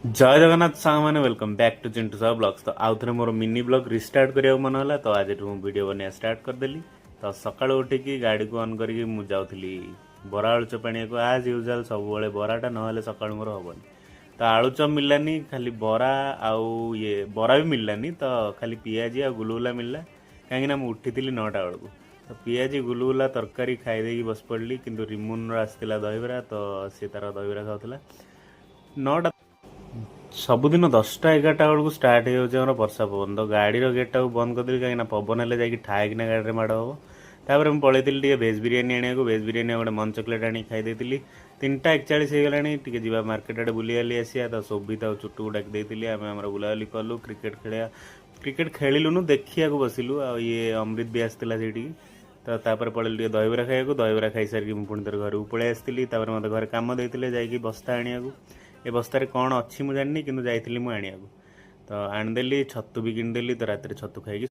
ଜୟ ଜଗନ୍ନାଥ ସାଙ୍ଗମାନେ, welcome back to Chintu Sahu Vlogs। ତ ଆଉ ଥରେ ମୋର ମିନି ବ୍ଲଗ୍ ରିଷ୍ଟାର୍ଟ କରିବାକୁ ମନ ହେଲା, ତ ଆଜିଠୁ ମୁଁ ଭିଡ଼ିଓ ବନେଇବା ଷ୍ଟାର୍ଟ କରିଦେଲି। ତ ସକାଳୁ ଉଠିକି ଗାଡ଼ିକୁ ଅନ୍ କରିକି ମୁଁ ଯାଉଥିଲି ବରା ଆଳୁଚପ ଆଣିବାକୁ। ଆଜ୍ ୟୁଜୁଆଲ୍, ସବୁବେଳେ ବରାଟା ନହେଲେ ସକାଳୁ ମୋର ହେବନି। ତ ଆଳୁଚପ ମିଳିଲାନି, ଖାଲି ବରା ଆଉ ଇଏ ବରା ବି ମିଳିଲାନି। ତ ଖାଲି ପିଆଜି ଆଉ ଗୁଲୁଗୁଲା ମିଳିଲା, କାହିଁକିନା ମୁଁ ଉଠିଥିଲି 9ଟା ବେଳକୁ। ତ ପିଆଜି, ଗୁଲୁଗୁଲା, ତରକାରୀ ଖାଇ ଦେଇକି ବସି ପଡ଼ିଲି। କିନ୍ତୁ ରିମୁନର ଆସିଥିଲା ଦହିବରା, ତ ସେ ତାର ଦହିବରା ଖାଉଥିଲା। 9ଟା, ସବୁଦିନ 10ଟା 11ଟା ବେଳକୁ ଷ୍ଟାର୍ଟ ହେଇଯାଉଛି ଆମର ବର୍ଷା ପବନ। ତ ଗାଡ଼ିର ଗେଟ୍ଟାକୁ ବନ୍ଦ କରିଦେଲି, କାହିଁକିନା ପବନ ହେଲେ ଯାଇକି ଠାଏକିନା ଗାଡ଼ିରେ ମାଡ଼ ହେବ। ତାପରେ ମୁଁ ପଳେଇଥିଲି ଟିକେ ଭେଜ୍ ବିରିୟାନୀ ଆଣିବାକୁ। ଭେଜ୍ ବିରିୟାନୀ ଆଉ ଗୋଟେ ମଞ୍ଚ ଚକୋଲେଟ୍ ଆଣିକି ଖାଇ ଦେଇଥିଲି। 3ଟା 41 ହେଇଗଲାଣି, ଟିକେ ଯିବା ମାର୍କେଟ ଆଡ଼େ ବୁଲିବାଲି ଆସିବା। ତ ଶୋଭିତ ଆଉ ଚୁଟୁକୁ ଡାକି ଦେଇଥିଲି। ଆମେ ଆମର ବୁଲାବୁଲି କଲୁ, କ୍ରିକେଟ ଖେଳିବା, କ୍ରିକେଟ ଖେଳିଲୁନୁ, ଦେଖିବାକୁ ବସିଲୁ। ଆଉ ଇଏ ଅମୃତ ବି ଆସିଥିଲା ସେଇଠିକି। ତ ତାପରେ ପଳେଇଲି ଟିକେ ଦହିବରା ଖାଇବାକୁ। ଦହିବରା ଖାଇସାରିକି ମୁଁ ପୁଣି ଥରେ ଘରକୁ ପଳେଇ ଆସିଥିଲି। ତାପରେ ମୋତେ ଘରେ କାମ ଦେଇଥିଲେ ଯାଇକି ବସ୍ତା ଆଣିବାକୁ। ଏ ବସ୍ତାରେ କ'ଣ ଅଛି ମୁଁ ଜାଣିନି, କିନ୍ତୁ ଯାଇଥିଲି ମୁଁ ଆଣିବାକୁ। ତ ଆଣିଦେଲି, ଛତୁ ବି କିଣିଦେଲି। ତ ରାତିରେ ଛତୁ ଖାଇକି